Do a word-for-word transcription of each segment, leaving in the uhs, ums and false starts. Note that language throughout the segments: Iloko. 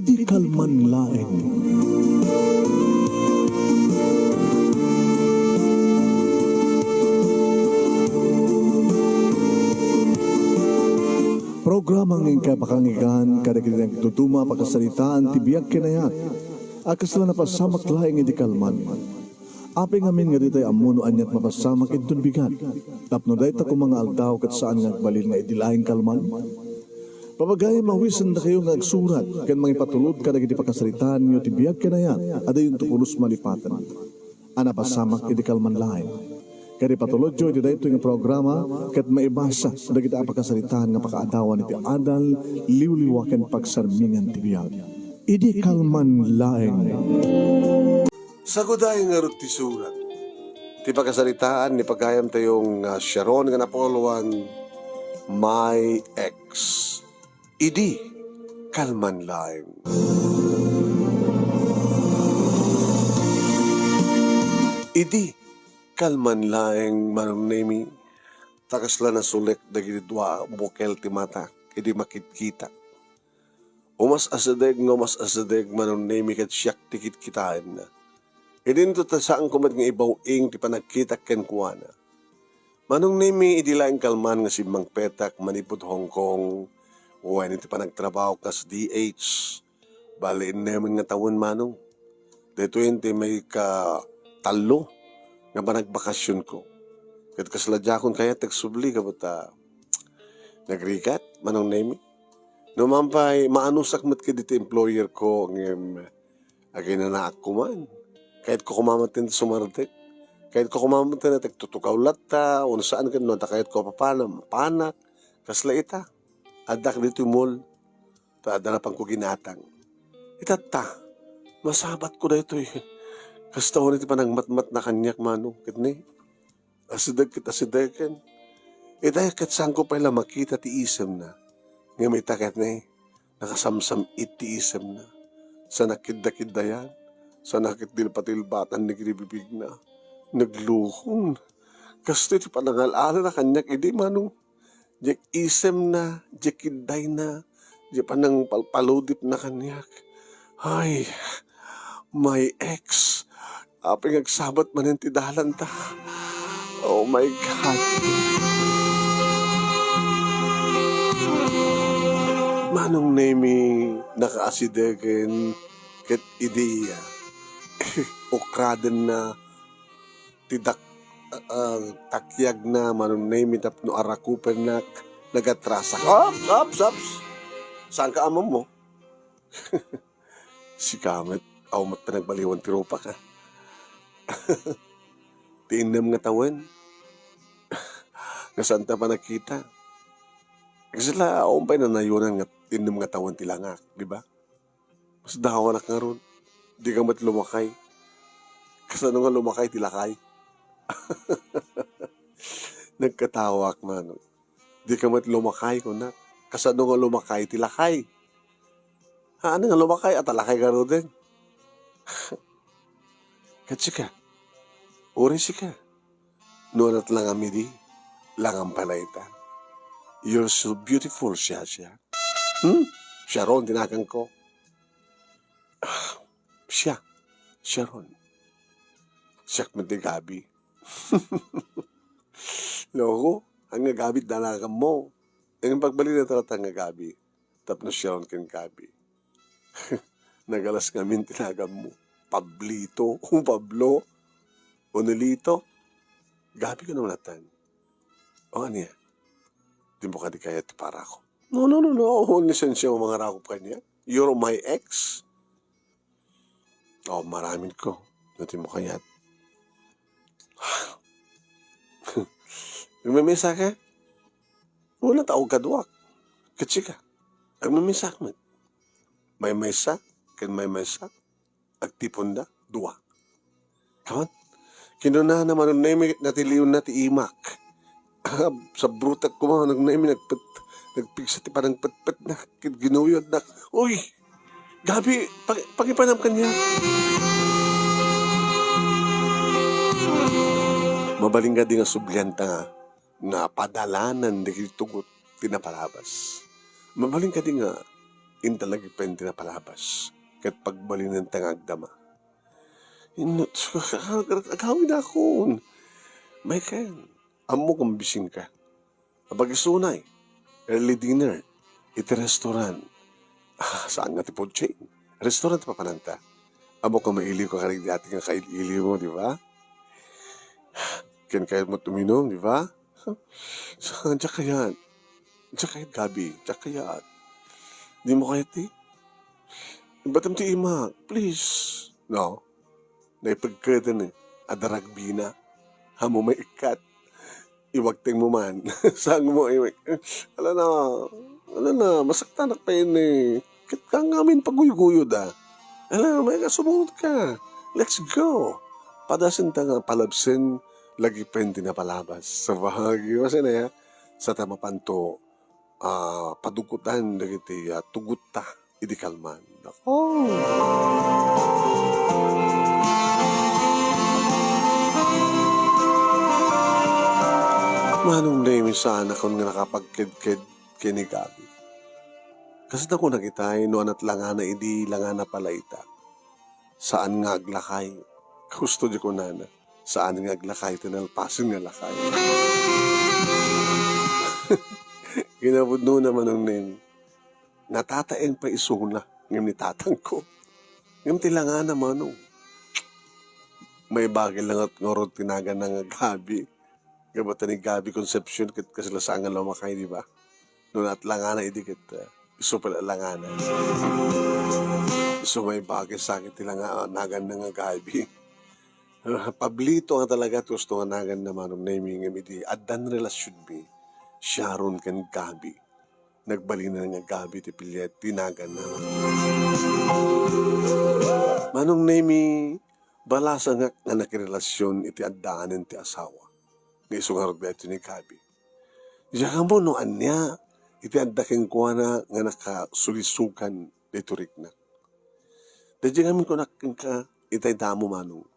Di kalman laeng. Programa nga inkay pakangigan kadagiti nagduduma a pakasaritaan ti biag ken ayat a kasla napasamak laeng idi kalman. Apay ngamin nga ditay ammo no aniat mapasamak inton bigat, tapno dayta koma nga aldaw ket saan nga agbalin nga idi laeng kalman? Papagayam, awisendakayo nga agsurat ken mangipatulod kadagiti pakasaritaanyo ti biag ken ayat a dayonto pulos malipaten a napasamak idi kalman laeng. Ket ipatulodyo iti daytoy nga programa ket maibasa dagiti a pakasaritaan nga pakaadawan iti adal, liwliwa ken pagsarmingan ti biag. Idi kalman laeng. Saguday ngarud ti surat. Ti pakasaritaan ni pagayamtayo nga Sharon nga napulwan, My Ex. Idi kalman laeng. Idi kalman laeng, Manong Nemi, ta kasla nasulek dagiti dua a bukel ti matak idi makitkitak. Umas-asideg nga umas-asideg, Manong Nemi, ket siak ti kitkitaenna. Idinto ta saanko met nga ibaw-ing ti panagkitak kenkuana. Manong Nemi, idi laeng kalman nga simmangpetak manipud Hong Kong, wen iti panagtrabaho kas D H, bali, innemen nga tawen, Manong. Daytoy ti maikatallo nga panagbakasionko. Ket kasla diakon kayat agsubli, kabata nagrigat, Manong Nemi. No man pay, maanusak met kadagiti employer ko, ngem aginanaak koman. Kayatko koma met ti sumardek. Kayatko koma met ti agtutukaw latta, wenno saan ket no adda kayatko a papanam, mapanak. Kasla ita, addak ditoy mall. Ta adda napanko ginatang. Itatta, masabatko daytoy. Kasta wen iti panangmatmatna kaniak, Manong, ket ni, asideg ket asidegen. Ita ket saanko pay la makita ti isemna. Ngem ita ket ni, nakasamsam-it ti isemna. Sa nakiddakiddayan, sa nakitdilpatilbatan dagiti bibigna. Nagluhong. Kastoy ti panangal-alana kaniak idi, Manong. Diak isemna, diak kiddayna, diak panangpalpaludipna kaniak. Ay, my ex. Apay nga agsabat manen ti dalanta? Oh my God. Manong Nemi, nakaasidegen ket idi, ah, ukradenna ti dak-, ah, takyagna, Manong Nemi, tapno arakupennak, nagatrasak. Ops, ops, ops! Saanka ammo? Sika met, awan met ta nagbaliwan ti rupak, ah. Ti innem nga tawen. Nga saanta panagkita. Kasla, awan pay nanayonan nga innem nga tawen ti langak, di ba? Masdawanak ngarud. Dika met lumakay. Kasano nga lumakay ti lakay? Nagkatawaak, Manong. Dika met lumakay, kunak. Kasano nga lumakay ti lakay? Haan nga lumakay, adda lakay ngaruden. Ket sika, uray sika. No aniat langam idi, langam pay la ita. You're so beautiful, Shasha. Hmm? Sharon ti naganko. Ah, siya, Sharon. Siak met ni Gabi. Loko, ania nga Gabi ti naganmo? Ania nga pagbalin ta latta nga Gabi? Tapno Sharon ken Gabi. Nagalas ngamin ti naganmo. Pablito, o Pablo, o Nolito. Gabi kano latta. O ania? Dimo kadi kayat ti parako? No, no, no, no. Only sense mo mangarakop kaniak. You're my ex. O, maramin ko. No, dimo kayat. Agmamaysa ka? Wala, tao kaduak. Ket sika, agmamaysa met. Maymaysa ken maymaysa, agtiponda, dua. Kaman, kinunana, Manong Nemi, natiliwna ti imak. Sabrutak koma, Manong Nemi, nagpet-, nagpigsa ti panangpetpetna ket ginuyodna. Uy! Gabi, pang-, pangipanam kaniak. Mabalin kadi nga sublianta nga, nga padalanan dagiti tugot ti napalabas? Mabalin kadi nga inta lagi pay ti napalabas, ket pagbalinenta nga agdama. Inno, agawidakon. Michael, ammok nga bisinka. Abagisunay, early dinner, iti restaurant. Ah, saan nga ti food chain? Restaurant ti papananta. Ammok nga mailiwka kadagiti ati nga kail-iliwmo, di ba? Ken kayatmo uminum, di ba? Sa, diak kayat. Diak kayat, Gabi. Diak kayat. Dimo kayat ti? Ibatem ti imak, please. No? Naipegkeden, eh. Adda ragbina. Ammom nga ikkat. Iwagtengmo man. Sangmo, iwag-, ala na. Ala na, masaktanak pay ni. Ket ka ngamin paguygoyod, ah. Ala, may ka, sumurotka. Let's go. Padasenta nga palabsen, lagi pay ti napalabas. Sabagay, masaya na ya. Sa ta mapanto, ah, padugotan dagiti, ah, tugotta idi kalman. Nako. Manong Nemi, saanakon nga nakapagkedked ken ni Gabi. Kasano kunak itay, no anat langana idi langana pay ita. Saan nga aglakay. Gusto di kunana. Saan nga aglakay, ti nalpasen nga lakay. Kinapudnona, Manong Nemi. Natataeng pay isuna, ngem ni tatangko. Ngem ti langana, Manong. Maibagil la ngarud ti naganna nga Gabi. Gapu ta ni Gabi Concepcion ket kasla saan nga lumakay, di ba? No anat langana idi ket, ah, isu pay langana. Isu maibagil sa akin ti langa-, naganna nga Gabi. Ah, Pablito nga talaga ti gusto nga naganna, Manong Nemi, ngem idi addan relasionmi, Sharon ken Gabi. Nagbalinan nga Gabi ti piliet ti naganna. Manong Nemi, balasangak nga nakirelasion iti addaanen ti asawa. Nga isu ngarud daytoy ni Gabi. Diak ammo no ania iti adda kenkuana nga nakasulisugan daytoy rikna. Daydiay ngamin kunak kenka, itay damo, Manong.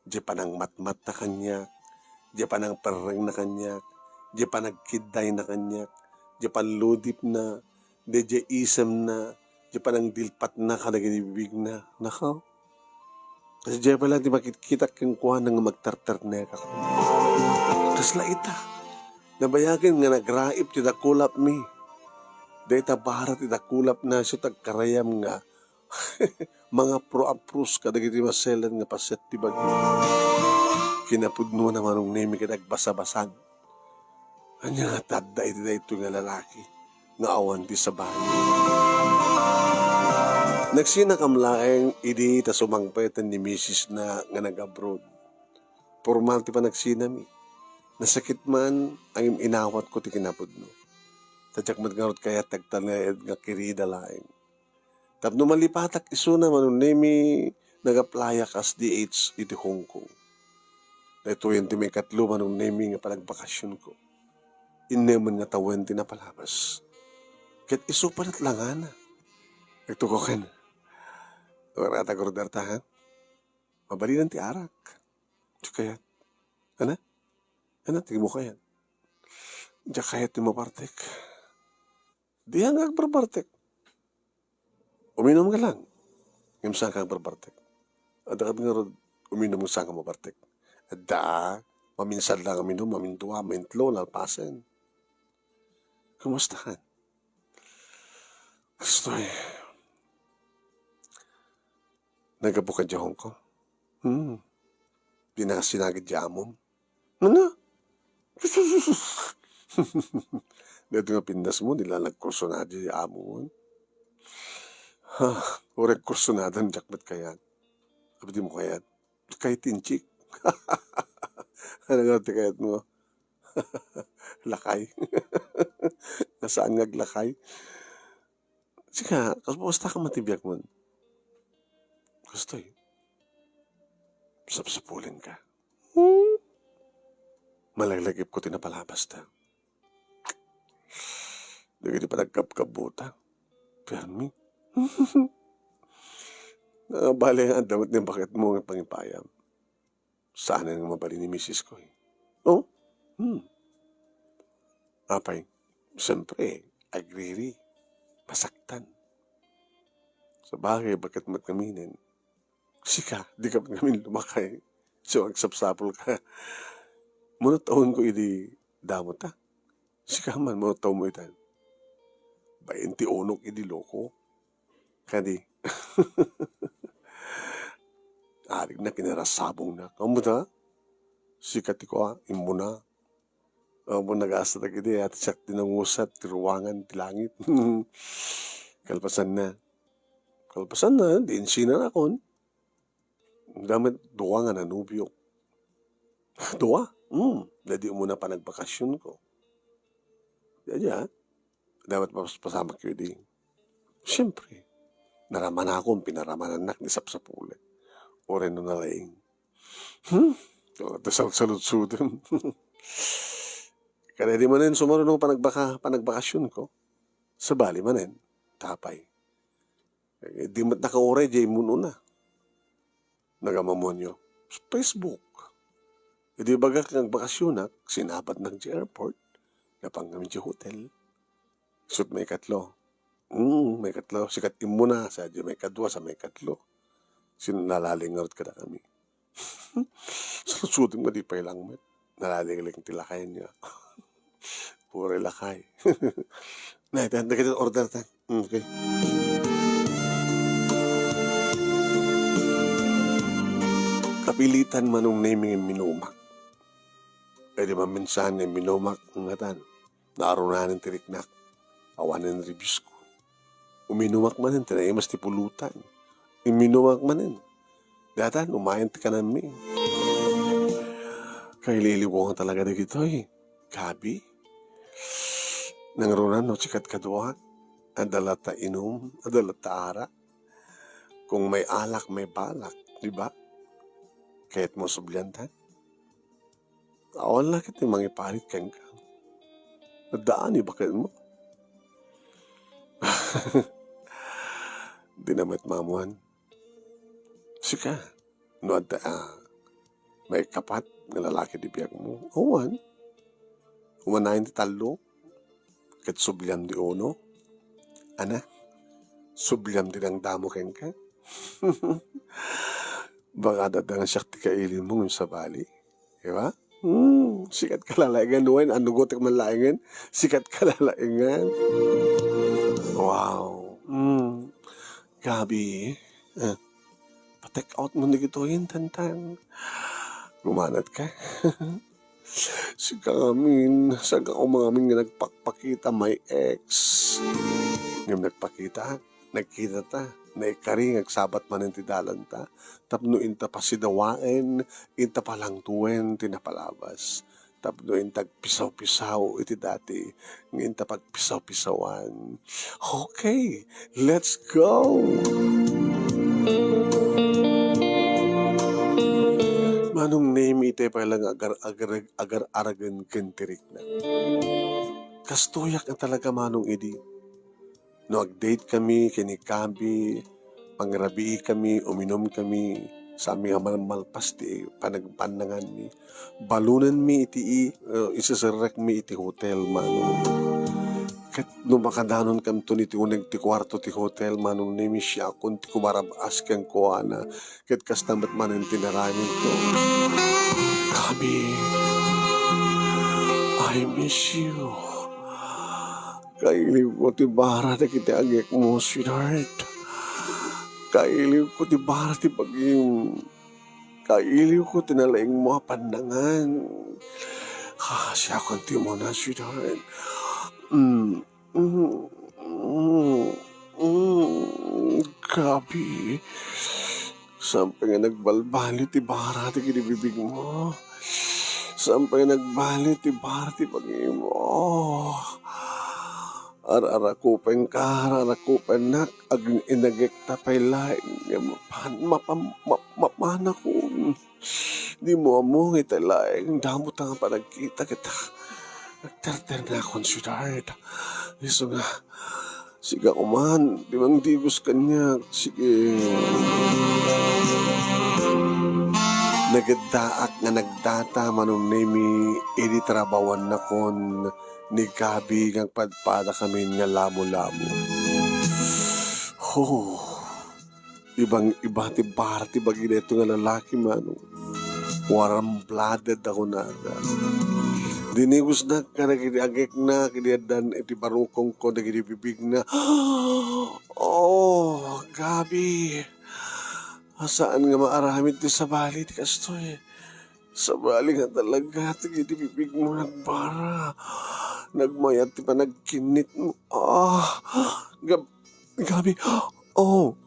Diay panangmatmatna kaniak, diay panangperrengna kaniak, diay panagkiddayna kaniak, diay panludipna, diay isemna, diay panangdilpatna kadagiti bibigna. Nako. Kasdiay pay la ti makitkitak kenkuana nga magterternekak. Kasla ita. Nabayagen nga nagraip ti dakulapmi. Dayta barat ti dakulapna isu ti agkarayam nga mangapro-apros kadagiti maselan nga paset ti bagyo. Kinapudnona, Manong Nemi, ket agbasabasag. Ania nga ti adda iti daytoy nga lalaki nga awan ti sabali? Nagsinakam laeng idi ta sumangpeten ni misisna nga nag-abroad. Pormal ti panagsinami. Nasakit man, ngem inawatko ti kinapudno. Ta diak met ngarud kayat ti agtalnaed nga kirida laeng. Tapno malipatak isuna, Manong Nemi, nag-applyak as D H iti Hong Kong. Daytoyen ti maikatlo, Manong Nemi, nga panagbakasionko. Innemen nga tawen ti napalabas. Ket isu pay met langana. Nagtukoken. Wara ta order ta, ha? Mabalinen ti arak. Diak kayat. Ana? Ana, ti mo kayat? Diak kayat ti mabartek. Diak nga agbarbartek. Uminum ka lang. Ngem saan ka agbarbartek? Adda ket ngarud uminum nga saan nga mabartek? Adda, maminsan lang uminum, mamindua, mamintlo, nalpasen. Kumustahan? Kastoy. Naggapu ka diay Hong Kong? Hmm. Di nakasinagid diay amom? Ano? Daytoy nga pindas mo, di la nagkursunada diay amom. Ha, uray kursunada, diak met kayat. Apay di mo kayat? Kayat ti inchik. Ano nga ti kayat mo? Lakay. Nga saan nga aglakay? Sika, kas-, kumusta ka man ti biag mo? Kastoy, sapsapulen ka. Hmm? Malaglagipko ti napalabas ta. Dagiti panagkabkabbuta. Permi. Nga bale nga adda met ni baketmo nga pangipayam. Saan nga mabalin ni misisko, eh. Oh? Hmm. Apay, siyempre, agriri. Masaktan. Sabagay, baket met ngaminen. Sika, dika met ngamin lumakay. So, agsapsapulka. Mano tawenko idi damota? Sika man, mano tawenmo itan? Bainti unok idi loko. Kadi, arigna, kinarasabongna. Ammota? Sika ti kua, immuna. Ammon, nagasatak idi, ati siak ti nangusat ti ruangan ti langit. Kalpasanna. Kalpasanna, di insinanakon. Adda met dua nga nanubiok. Dua? Hmm, dadi umuna panagbakasionko. Dadi, ah. Dapat mapaspasamak yu di. Siyempre, naramanakon, pinaramanannak ni sapsapulan. Uray no nalaing. Hmm? Wala ta salsaludsodem. Kada di manen sumaruno panagbaka-, panagbakasionko. Sabali manen, tapay. Eh, di met nakauray, di immun una. Nagamamuanyo. Facebook. Idi bagak nga agbakasionak, sinabatnak di airport, napan kami di hotel. Isut' maikatlo. Mm, maikatlo. Sikat immuna, sa di maikadua, sa maikatlo. Sin-, nalaling ngarud kadakami. Saludsodem nga di pay langmet. Nalalingleng ti lakay niya. Puro lakay. Na, ita, ita, ita, order ta. Mm, okay. Kapilitan manong nemi nga minumak. Pwede man minsan nga minumak ngatan. Naarunanen ti riknak. Awanen reviews ko. Uminumak manen ti naimas ti pulutan. Uminumak manen. Datan, umayen ti kananmi. Kailiwliw ko nga talaga dagitoy. Gabi. Nangruna no sikat kadua. Adda latta inum, adda latta arak. Kung may alak, may balak, di ba? Kayatmo sublian ta? Awan la ket ti mangiparit kenka. Addaan ibaket mo. Di na met mamuan. Sika, no adda, ah, maikapat nga lalaki di biag mo, awan. Umanayon ti tallo, ket subliam di uno. Ana, subliam di dangdamo kenka. Baka dadda nga siak ti kailiwmo ngem sabali. Di ba? Hmm, sikat ka lalaengen, wen, anugotek man laengen, sikat ka lalaengen. Wow. Hmm. Gabi. Eh, pa-take out mo dagitoyen, Tantang. Kumanat ka. Sika ngamin, saan ka ngamin nga nagpakpakita, my ex. Ngem nagpakita, nagkita ta, naikari nga agsabat manen ti dalan ta, tapno inta pasidawaen, inta palangtoen ti napalabas, tapno inta agpisaw-pisaw iti dati nga inta pagpisaw-pisawan. Okay, let's go! Manong Nemi, itay pay la nga agar-, agar-, agar-aragen ken ti rikna. Kastoyak nga talaga, Manong Edi. No ag-date kami ken ni Kabi, mangrabii kami, uminum kami, saanmi nga malmalpas ti panagpannanganmi. Balonenmi iti i-, eh, iseserrekmi iti hotel, Manong. Ket no makadanon kamton iti uneg ti kuarto ti hotel, Manong Nemi, siakon ti kumarab-as kenkuana. Ket kasta met manen ti naranemko. Kabi, I miss you. Kailiwko ti bara dagiti agekmo, sweetheart. Kailiwko ti bara ti bagim. Kailiwko ti nalaingmo a pannangan. Ah, siakon ti umuna, sweetheart. Mm. Mm, mm, mm, Kabi. Saan pay nga nagbalbaliw ti bara dagiti bibigmo. Saan pay nga nagbaliw ti bara ti bagimo. Ar-arakupenka, ar-arakupennak, agin-inagekta pay laeng nga mapan-, mapan-, ma-, mapanakon. Dimo ammo nga itay laeng damo ta nga panagkita ket agterternakon, sweetheart. Isu nga, sika koman, di mangdigos kaniak, sige. Nageddaak nga nagdata, Manong Nemi, idi trabawannakon ni Gabi nga agpadpadakamin nga lamo-lamo. Ho. Ibang-iba ti bara ti bagi daytoy nga lalaki, Manong. Warm-blooded a kunada. Dinigusnak kadagiti agekna, ket idi addan iti barukongko dagiti bibigna. Oh, Gabi. Saan nga maaramid ti sabali ti kastoy. Sabali nga talaga, dagiti bibigmo nagbara. Nagmayat ti panagkinnitmo. Ah, Gab-, Gabi. Oh.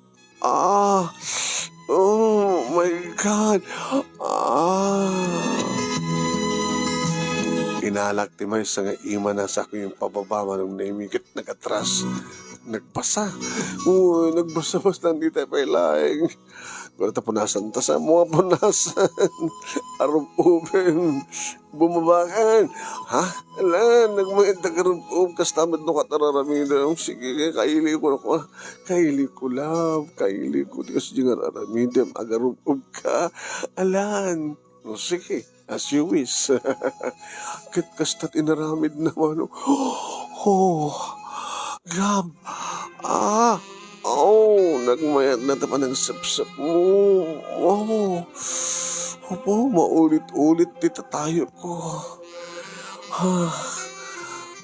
Ah. Oh my God. Ah. Inalak ti maysa nga imana sa akoy pababa, Manong Nemi, ket nagatras. Nagbasa. Uy, nagbasa-basa dita pay laeng. Pero ta punasan, ta sa mga punasan. Arub-uben. Bumabakan. Ha? Ala, nagmayat ta garub-ub. Kasta met no katararamidem. Sige, kaili ko na ko. Kaili ko, love. Kaili ko. Di kasi nga raramidem. Agarub-ub ka. Alan. O, sige. As you wish. Ket kasta't inaramid na, Manong. Oh, Gab. Ah, oh, nagmayat na ta panagsapsap mo. Oh, opo, maulit-ulit ti tatayo ko. Ah,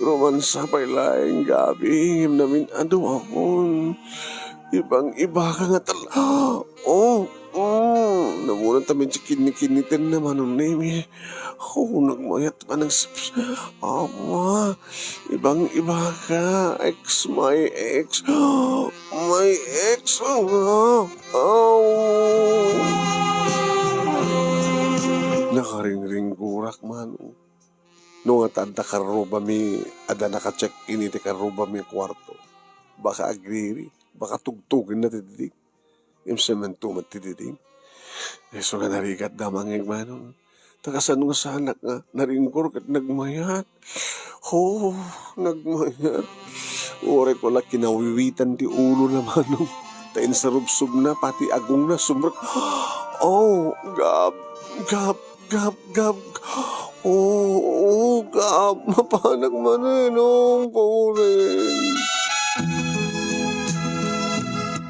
romansa pay laeng, Gabi, ngem namin-adu akon. Ibang-iba ka nga tal-, oh, mm, namunan ta medyo kinnikinniten na, Manong Nemi. Oh, nagmayat pa ng sips. Ama, ibang-iba ka. Ex, my ex. My ex, oh, oh. Nakaringringgurak, Manong. No nga ta adda karrubami, adda naka-check-in iti karrubami a kuarto. Baka agriri, baka tugtugenna ti diding. Imsem man tumet ti diding. Isu nga narigat da mangeg, Manong. Ta kasano nga sanak nga naringgor ket nagmayat? Oh, nagmayat. Uray ko la kinawiwitan ti ulo na, Manong. Ta insarubsob na, pati agong na, sumrek. Oh, Gab, Gab, Gab, Gab. Oh, oh, Gab, mapanak manen, oh, Koren.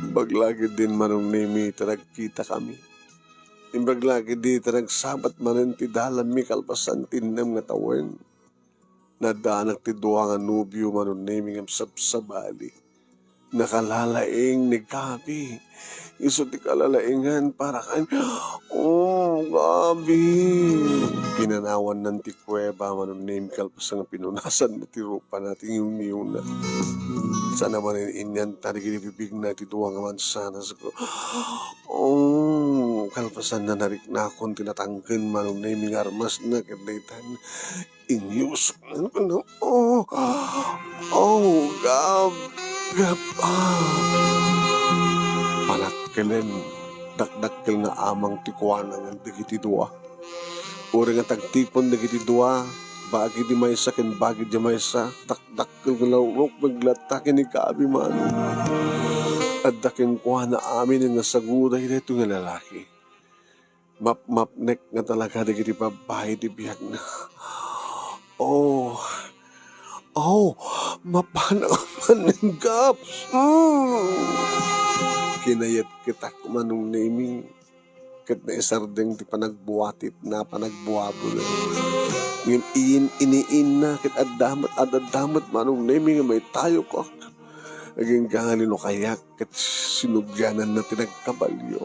Imbag la ketdin, Manong Nemi, ta nagkitakami. Imbag la ketdi ta nagsabat manen ti dalanmi kalpasan ti innem nga tawen. Naddaanak ti dua nga nobio, Manong Nemi, ngem sabsabali. Nakalalaing ni Gabi. Isu ti kalalaingan para kan, oh, Gabi. Pinanawannan ti kuweba, Manong Nemi, kalpasan nga pinunasan na ti rupana, ti ngiwngiwna. Saan a manin-inyan ta dagiti bibigna iti dua nga mansanas ko. Oh, kalpasan na nariknakon ti natangken, Manong Nemi, nga armasna ket daytan. Inyusok na, ano, oh, oh, Gab, Gab, ah. Panakkelen, dakdakkel nga amang ti kuana nga dagiti dua. Uray nga tagtipon dagiti dua, bagi di maysa ken bagi di maysa, dakdakkel nga laurok, naglatta ken ni Gabi, Manong. Adda kenkuana amin nga saguday daytoy nga lalaki. Mapmapnek nga talaga dagiti babbai ti biagna. Oh, oh, mapanak manen, Gab. Mm. Kinayatketak, Manong Nemi. Ket naisardeng ti panagbuatit na panagbuabol. Ngem iin-iniinna ket adda met, adda met, Manong Nemi, nga maitayokak. Agingga no kayak ket sinubliananna ti nagkabalio.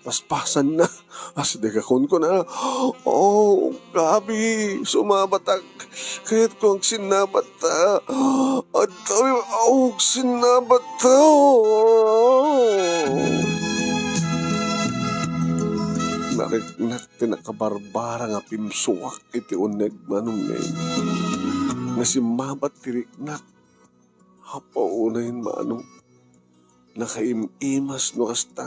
Paspasanna, asideg a kunkuna, "Oh, Gabi, sumabatak. Kayatko agsinnabatta. Adda, oh, agsinnabatta." Nariknak ti nakabarbara nga pimsuak iti uneg, Manong Neng. Nasimmabat ti riknak. Apo, unayen, Manong. Nakaim-imas no kasta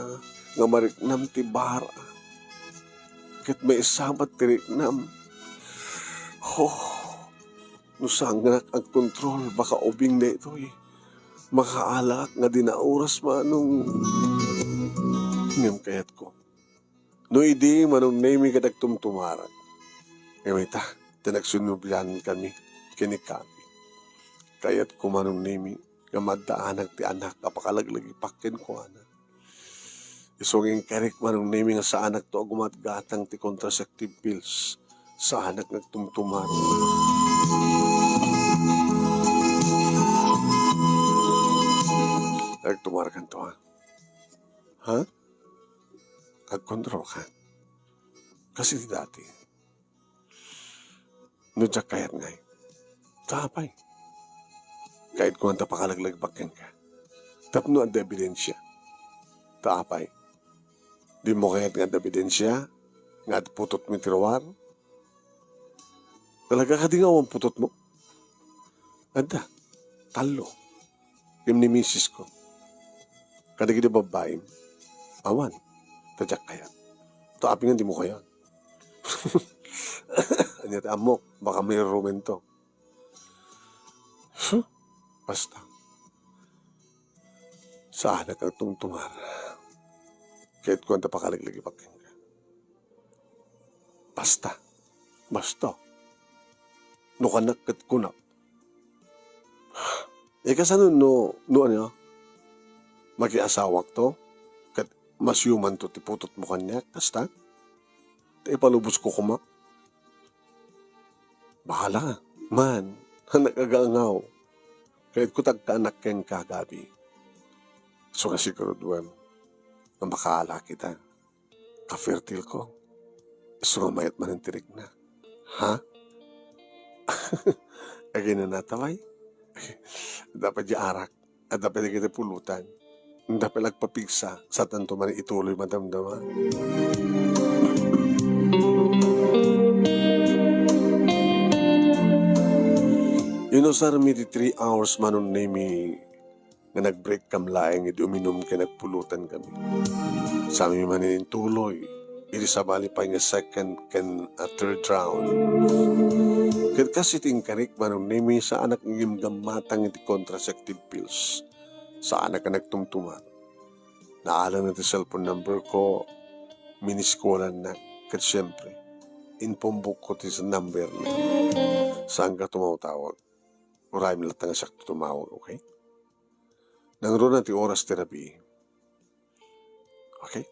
nga mariknam ti bara. Ket maisabat ti riknam. Oh, no saannak agkontrol, baka ubing daytoy. Makaalaak nga di na oras, Manong. Ngem kayatko. No idi, Manong Nemi, ket agtumtumarag. Ngem ita, ti nagsinublian kami ken ni Gabi. Kayatko, Manong Nemi, nga maddaanak ti anak a pakalaglagipak kenkuana. Isu nga inkarik, Manong Nemi, nga saanakto a gumatgatang ti contraceptive pills. Saanak nga agtumtumar. Agtumar kanto, ha? Ha? Agkontrol ka. Kasi ti dati. No diak kayat ngay, ta apay? Kayatko nga ta pakalaglagipak kenka. Tapno adda ebidensya. Ta apay? Dimo kayat nga adda ebidensya nga adda putotmo iti ruar? Talaga kadi nga awan putotmo? Adda. Tallo. Ken ni misisko. Kadagiti babbaim, awan. Ta diak kayat. Ta apay nga dimo kayat? Ania ti ammok, baka may rumento. Huh? Basta. Saanak nga agtumtumar. Kayatko nga ta pakalaglagipak kenka. Basta. Basta. No kanak ket kunak. Eh, kasano no, no ania? Makiasawakto? Ket masiumanto ti putotmo kaniak, kasta? Ta ipalubosko koma? Bahala ka. Man, anak, agangaw. Kayatko ta agkaanak kenka, Gabi. Isu nga siguruduem nga makaala kita. Ka-fertile ko. Isu nga mayat manen ti rikna. Ha? Aginana ta, bay? Dapat di arak. Adda pay dagiti pulutan. Adda pay la agpapigsa, saanto manen ituloy madamdama. Inusarmi ti three hours, Manong Nemi, nga nag-break kam laeng idi uminum ken nagpulutan kami. Saanmi manen intuloy. Idi sabali pay nga second ken a third round. Ket kas iti inkarik, Manong Nemi, saanak nga agimgammatang iti contraceptive pills. Saanak nga nagtumtumar. Naalanna ti cellphone number ko, miniskulannak, ket siempre, inpumbokko ti number na. Saanka tumawtawag. Urayem latta nga siak tumawag, okay? Nangruna ti oras ti rabii. Okay?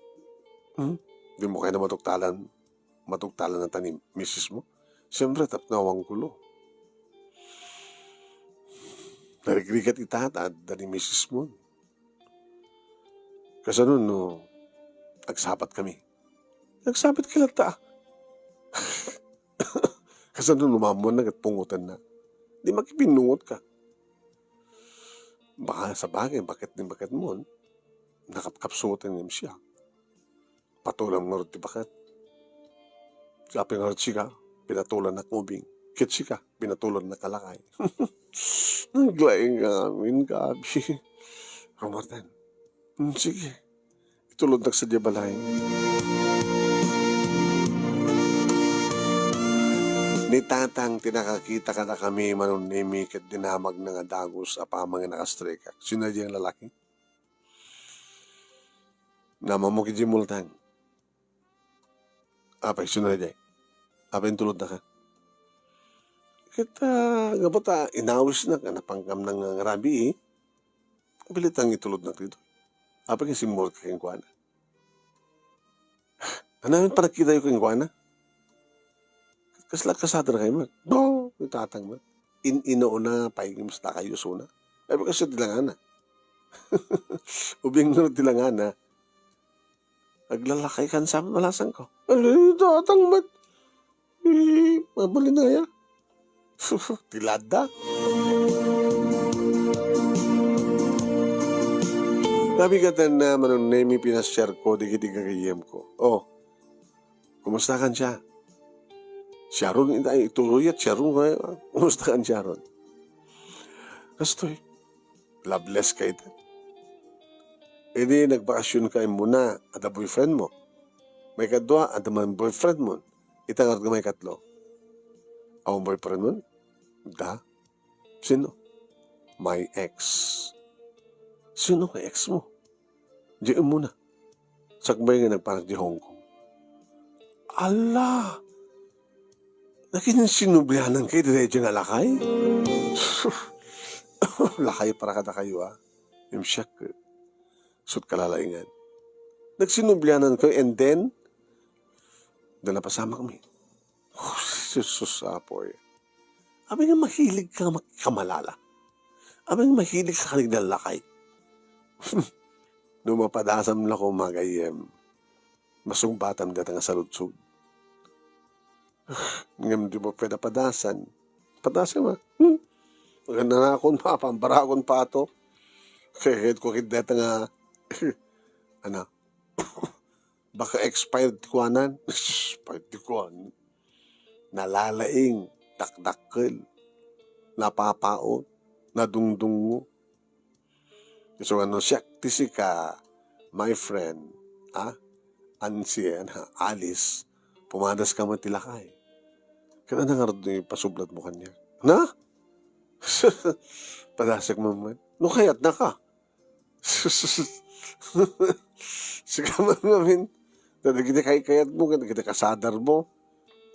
Hmm? Dimo kayat nga matugtalan, matugtalan ta ni misis mo? Siyempre, tapno awan gulo. Narigrigat ita, ta adda ni misis mo. Kasano no agsabat kami? Agsabat ka latta. Kasano no maammoanna ket pungotenna? Di makipinnungot ka. Baka sabagay, baket ni baket mo, nakapkapsutan ngem siak. Patulam ngarud ti baket. Apay ngarud sika, pinatulannak ubing. Ket sika, pinatulannak a lakay. Naglaing nga amin, Gabi. Romartan. Hmm, sige. Itulodnak sadiay balay. Ni Tatang ti nakakita kadakami, Manong Nemi, ket dinamagna nga dagus a pamang nga nakastrikak. Sino daydiay nga lalaki? Namamok idiay multang. Apay, sino daydiay? Apay, intulodnaka? Ket, ah, gapu ta inawisnak nga napankamna nga rabii, eh. Pilitan nga itulodnak ditoy. Apay nga simmurotka kenkuana? Ania met panagkitayo kenkuana? Kasla kasadrakayo met? Bo, ni Tatang met. In-inaona pay ngem sdakayo isuna. Ay, ba, kasla ti langana. Ubing ngarud ti langana. Aglalakay kan sa balasangko. Ay, Tatang met. Eh, mabalin aya. Ti ladda. Nabigatan na, Manong Nemi, pinasiarko dagiti gagayyemko. Oh, kumusta kan siya? Si Sharon, ita-, ituloy at Sharon, eh. Kumusta kan Sharon? Kastoy, loveless ka ita. Idi nagbakasionka, immuna, adda boyfriend mo. Maikadua, adda man boyfriend mo. Ita ngarud nga maikatlo. Awan boyfriend mo? Da? Sino? My ex. Sino nga ex mo? Di immuna. Sakbay nga nagpanak di Hong Kong. Ala! Nakinsinublianan kayo daydiay nga lakay? Lakay para kadakayo, ah. Imsiak, eh. Sut kalalaingan. Nagsinublianankayo, and then, da napasamakmi. Oh, Jesus, Apo, eh. Abi nga mahilig ka mak-, kamalala. Abi nga mahilig ka kanignalakay. No mapadasam la ko, magayyem, masungbatam dayta nga saludsod. Ngem di mo pwede padasan. Padasam, ah. Hmm? Nanakon pa, pambarakon pa to. Kaya ko kideta nga, ano, baka expired ti kuanan. Expired ti kuan. Nalalaing, dakdakkel, napapaot, nadungdungngo. Isu nga no siak ti sika, my friend, ah, Ansien, ha, Alice, pumadas ka met ti lakay. Ket ania ngarud ti pasublatmo kaniak? Na? Padasek man met. No kayatna ka. Sika man ngamin. Dagiti kaykayatmo, dagiti kasadarmo,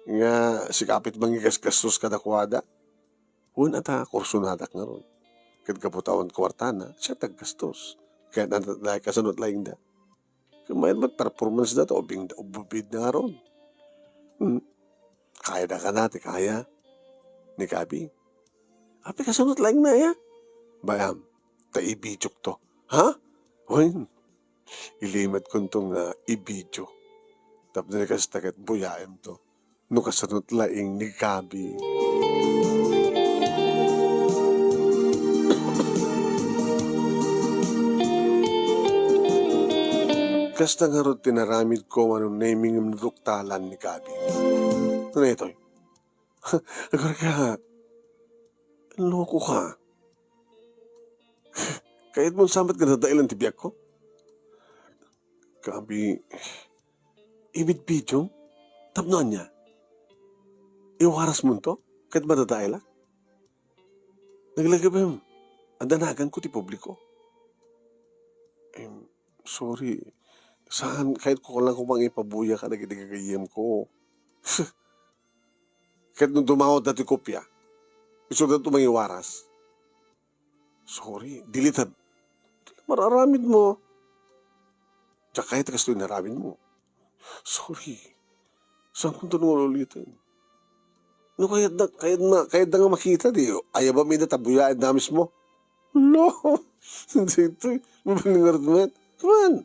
nga sika pay ti mangigasgastos kadakuada. Wen ata, kursonadak ngarud. Ket gapu ta awan kuartana, siak ti aggastos. Kayatna laeng, kasano ti laengda. Ket mayat met performance da ta ubing-, ubidda ngarud. Hmm. Kayada kada ti kaya ni Gabi. Apay, kasano ti laengna aya? Bay-am, ta ibidiok to. Ha? Wen, ilimed kunto nga ibidio. Tapno ni kasta ket buyaem to. No kasano ti laeng ni Gabi. Kasta ngarud ti naramidko, Manong Nemy, ngem naduktalan ni Gabi. Ano itoy? Agarka, loko ka. Kayatmo sa met nga dadaelan ti biagko? Gabi, ibidbidiom? Tapno ania? Iwarasmonto? Ket madadaelak? Naglagipem, adda naganko ti publiko. Em, sorry. Saan, kayatko lang ko mangipabuya kadagiti gagayyemko. Ket no dumawatda ti kopia, isuda ti mangiwaras. Sorry, dilited. Mararamidmo. Diak kayat ti kastoy inaramidmo. Sorry. Saan kunto nga uliten? No kayatda, kayatna, kayatda nga makita, di ayabam ida ta buyaenna mismo. Lo! Ditoy, mabalingarud met. Come on!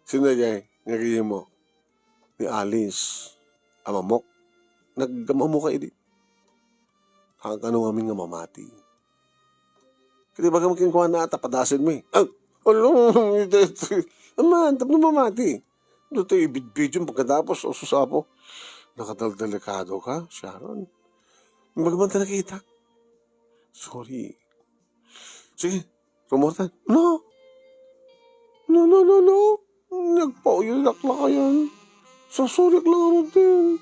Sino daydiay nga gayyemmo? Ni Alice. Amamok. Nagamamoka idi. Haanka no ngamin nga mamati. Ket ibagam kenkuana ta padasenmi. Ah, alo, iti, iti. Aman, tapno mamati. Ditoy ibidbidiom pagkatapos, o sus, Apo. Nakadaldelikado ka, Sharon. Ibagam ta nakitak. Sorry. Sige, rumortan. No. No, no, no, no. Nagpauyo laklakayan. Sasurik lang ako din.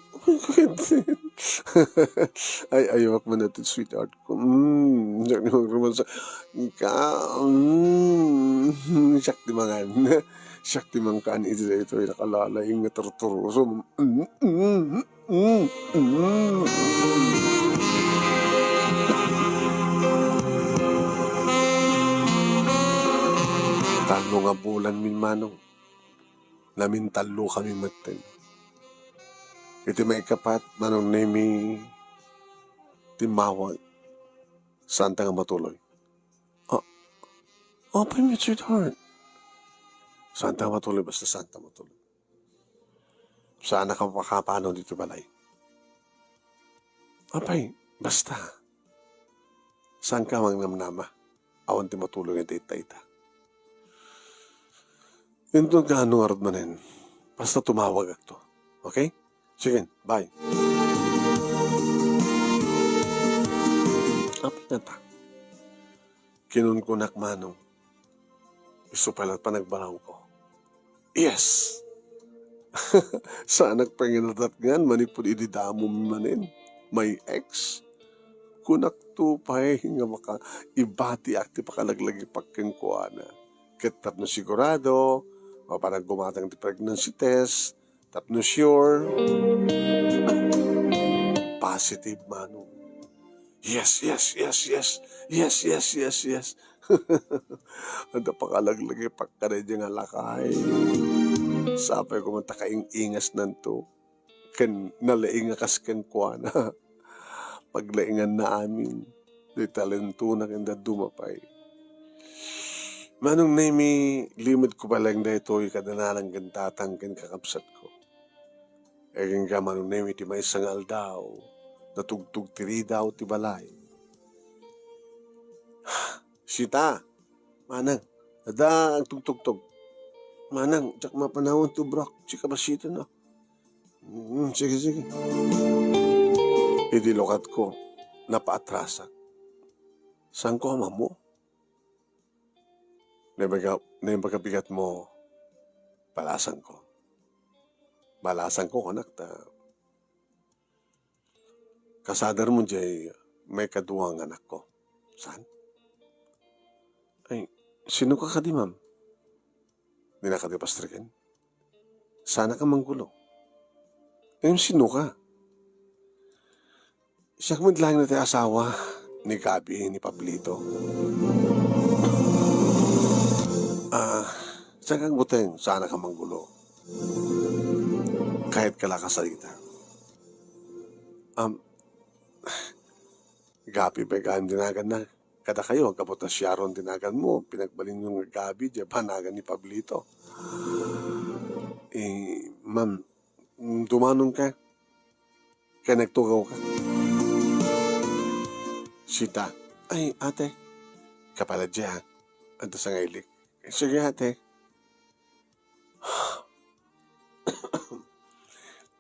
Ay, ayawak man natin, sweetheart ko. Mm, siak ni Mang Roman sa, ka, mm, siak di mangan. Siak di mangkaan iti daytoy nakalalaing nga turturoso. Mm, mm, mm, mm. Tallo nga bulan min manong. Namintallo kami metten. Iti maikapat, Manong Nemy, timmawag. Saanta nga matuloy? Ah, apay met, sweetheart? Saanta nga matuloy, basta saanta nga matuloy. Saanak a makapanaw ditoy balay. Apay, basta. Saanka a mangnamnama? Awan ti matulong iti ita-ita. Inton kaano ngarud manen, basta tumawagakto. Okay? Sige, bye. Apay ngata? Kinunkunak manong. Isu pay la't panagbalawko. Yes! Saanak pay nga nadatngan manipud idi damo mi manen, my ex. Kunakto pay nga makaibatiak ti pakalaglagipak kenkuana. Ket tapno sigurado, mapan a gumatang ti pregnancy test, tapno sure, positive manong. Yes, yes, yes, yes. Yes, yes, yes, yes. Adda pakalaglagipak kadaydiay nga lakay. Sapay koma ta kaing-ingasnanto ken nalaing a kas kenkuana. Paglainganna amin, ti talentona ken dadduma pay. Manong Nemi, limedko pay laeng daytoy kada nanang ken tatang ken kakabsatko. Ken ka, Manong Nemi, ti maysa nga aldaw, natugtog ti ridaw ti balay. Sita, Manang, adda agtugtugtog. Manang, diak mapanawon ti ubrok, ti kabasiten, no? Mm, sige, sige. Idi lukatko, napaatrasak. Saanko a mammo? Naimbag-, naimbag a bigatmo, balasangko. Balasangko, kunak, ta kasadermo diay maikadua nga anakko. Saan? Ay, sinoka kadi, ma'am? Dina kadi pastreken? Saanka a manggulo. Ngem sinoka? Siak met laeng ti asawa ni Gabi, ni Pablito. Ah, saanka agbuteng, saanka a manggulo. Kayatka la a kasarita. Am, Gabi pay gayam ti naganna kadakayo, aggapu ta Sharon ti naganmo, pinagbalinyo nga Gabi, diay panagan ni Pablito. Eh, ma'am, mm, dumanonka ken agtugawka. Sita, ay, ate, kapaladya, adda sangailik. Sige, ate.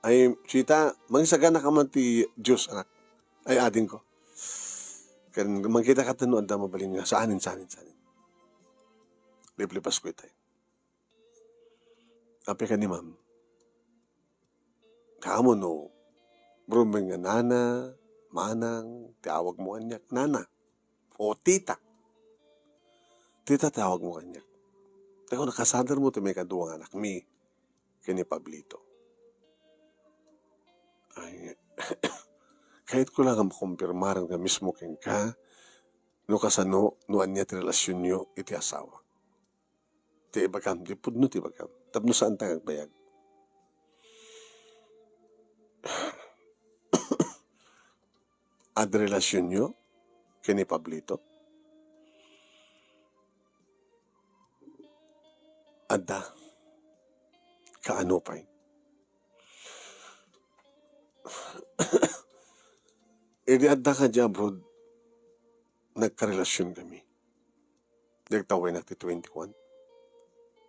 Ay, Sita, mangisagana ka man ti juice, anak. Ay, adingko. Ken mangkita ka ta no adda mabalin nga. Saanen, saanen, saanen. Liplipas ko itay. Apay kadi, ma'am? Kaammo no, rumbeng nga nana, manang, ti awagmo kaniak, nana. O tita. Tita ti awagmo kaniak. Ako, nakasadermo ti maikadua nga anakmi ken ni Pablito. Ay, kayatko la nga makumpirmaran nga mismo kenka, no kasano, no ania ti relasionyo iti asawa. Ti ibagam, ti pudno ti ibagam. Tapno saanta nga agbayag. Adda relasionyo ken ni Pablito? Adda. Kaano pay? Idi adda ka diay abroad, nagkarelasion kami. Diak ta uwaynak ti twenty-one.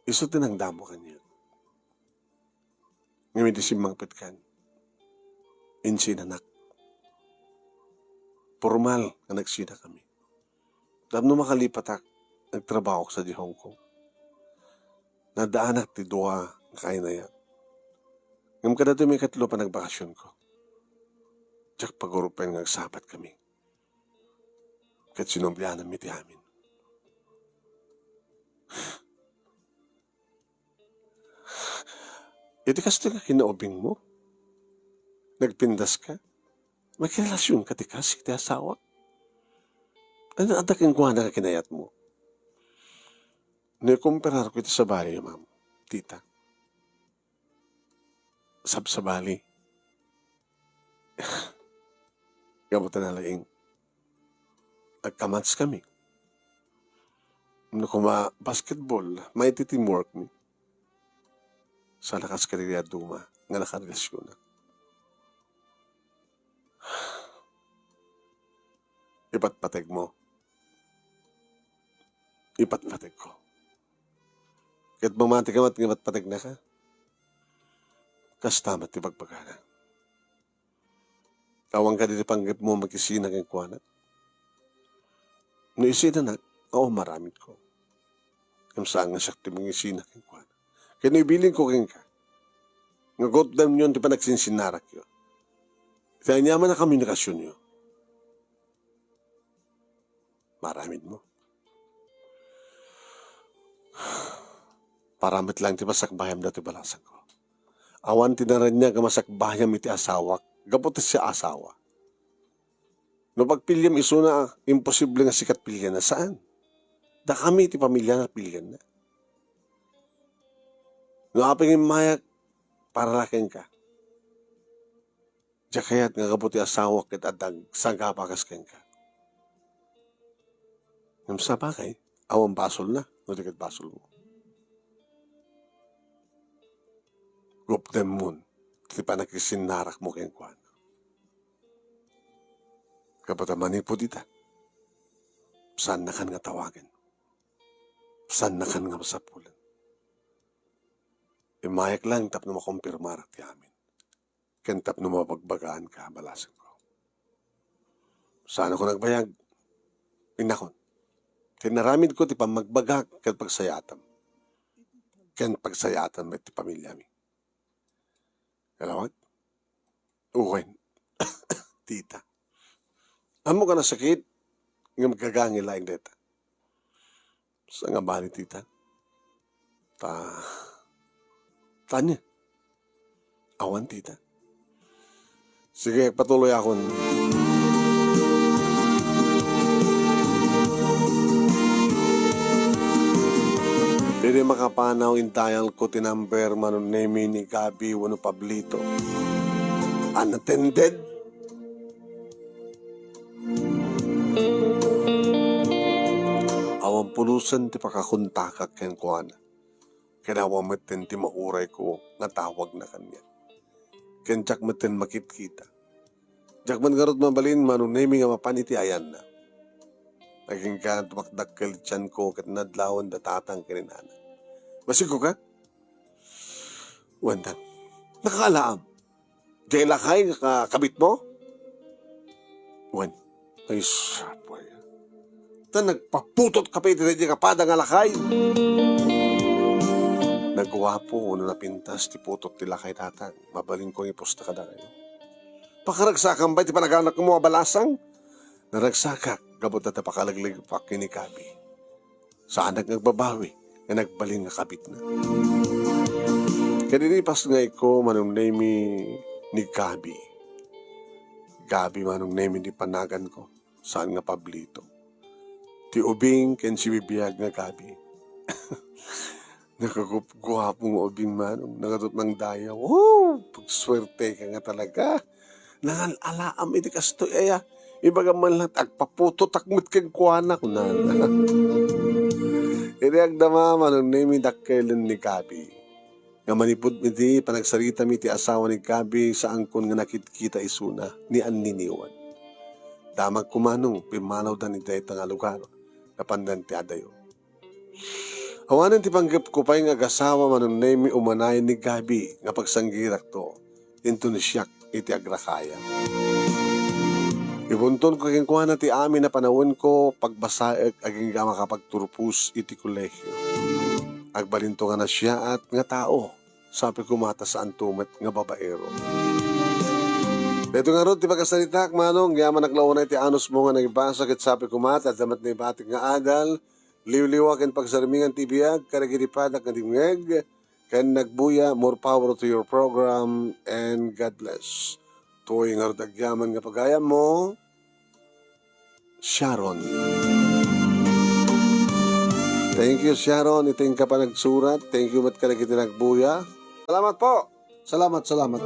Isu ti nangdamo kaniak. Ngem idi simmangpetkan, insinanak. Pormal nga nagsinakami. Tapno makalipatak, nagtrabahoak sadiay Hong Kong. Naddaanak ti dua nga kainayat. Ngem kadatoy maikatlo a panagbakasionko. Diak pagurupen nga agsabatkami. Ket sinumblianammi ti amin. Iti kastoy nga kinaubingmo, nagpindaska, makirelasionka ti kas iti asawa. Ania adda kenkuana nga kinayatmo? No ikumpirarko iti sabali, ma'am, tita, sabsabali. Gapu ta nalaing, agkamatskami. No koma basketball, maiti teamworkmi. Saan a kas kadagiti dadduma nga nakarelasionak. Ipatpategmo. Ipatpategko. Ket mamati ka met nga ipatpategnaka. Kasta met ti bagbagana. Awan kadi ti panggepmo a makisina kenkuana? No isinanak, awan, maramidko. Ngem saan nga siak ti mangisina kenkuana. Ket no ibilin ko kenka, nga gutdemyon ti panagsinsinnarakyo. Iti aniaman a komunikasionyo, maramidmo. Para met laeng ti pasakbayam datoy balasangko. Awan ti naraniag a masakbayam iti asawak, gapu ta siak asawa. No pagpiliam isuna, imposible nga sika ti pilianna, saan? Dakami ti pamiliana, pilianna. No apay nga immayak, para la kenka. Diak kayat nga gapu ti asawak ket adda agsagaba kas kenka. Ngem sabagay, awan basolna no di ket basolmo. Gupdemmon ti pannakisinnarrakmo kenkuana. Gapu ta manipud ita, saannakan nga tawagen. Saannakan nga masapulen. Immayak lang tapno makumpirmarak ti amin. Ken tapno mabagbagaanka, balasengko. Saanko nagbayag, innakon. Ket inaramidko ti pammagbagak ken pagsayaatam. Ken pagsayaatam met ti pamiliami. Kalawag? Uwen. Tita. Ammok a nasakit, ngem gagangay laeng dayta. Saan nga bali, tita? Ta, tanya. Awan, tita. Sige, patuloyakon. Daydi makapanaw, in-dial ko ti number, Manong Nemi, ni Gabby wenno Pablito. Unattended. Awan pulosen ti pakakontakak kenkuana. Ken awan metten ti maurayko nga tawagna kaniak. Ken diak metten makitkita. Diak met ngarud mabalin, Manong Nemi, nga mapan iti ayanna. Agingga tumakdakkel ti tianko ket nadlawen da tatang ken inana. Masigko ka? Wen, tang. Nakaalaam. Diay lakay nga ka-, kabitmo? Wen. Ay, sapay. Ta nagpaputot ka pay iti daydi kapada nga lakay. Naguapo wenno napintas ti putot ti lakay, tatang. Mabalinko nga ipusta kadakayo. Pakaragsakam pay ti panaganakmo a balasang? Naragsakak gapu ta pakaleglegpak ken ni Gabby. Saanak nga agbabawi nga nagbalin nga kabitna. Ket idi pasngayko, Manong Nemi, ni Gabby. Gabby, Manong Nemi, ti panaganko. Saan nga Pablito. Ti ubing ken sibibiag nga Gabby. Nakagupguapo nga ubing, Manong. Nagatot mangdayaw. Wow! Pagsuerteka nga talaga. Nangal-alaam iti kastoy aya. Ibagam man laeng, agpaputotak met kenkuana, kunana. Idi agdama, Manong Nemi, dakkelen ni Gabby. Nga manipud iti panagsaritami iti asawa ni Gabby, saankon nga nakitkita isuna ni anniniwan. Damagko, Manong, pimmanawdan iti dayta nga lugar. Napandan ti adayo. Awanen ti panggepko pay nga agasawa, Manong Nemi, umanayen ni Gabby nga pagsanggirakto, inton siak iti agrakayam. Ibuntonko kenkuana ti amin a panawenko, pagbasaek agingga makapagturpos iti kolehio. Agbalinto nga nasiaat nga tao, sapay koma ta saanto met nga babaero. Daytoy ngarud ti pakasaritak, Manong, yaman aglauna iti anusmo nga nangibasa ket sapay koma ta adda met naibatik nga adal, liwliwa ken pagsarmingan ti biag kadagiti padak nga dimngeg ken nagbuya. More power to your program and God bless. Toy ngarud agyaman nga pagayammo, Sharon. Thank you, Sharon. Iti inka panagsurat. Thank you met kadagiti nagbuya. Salamat po. Salamat, salamat.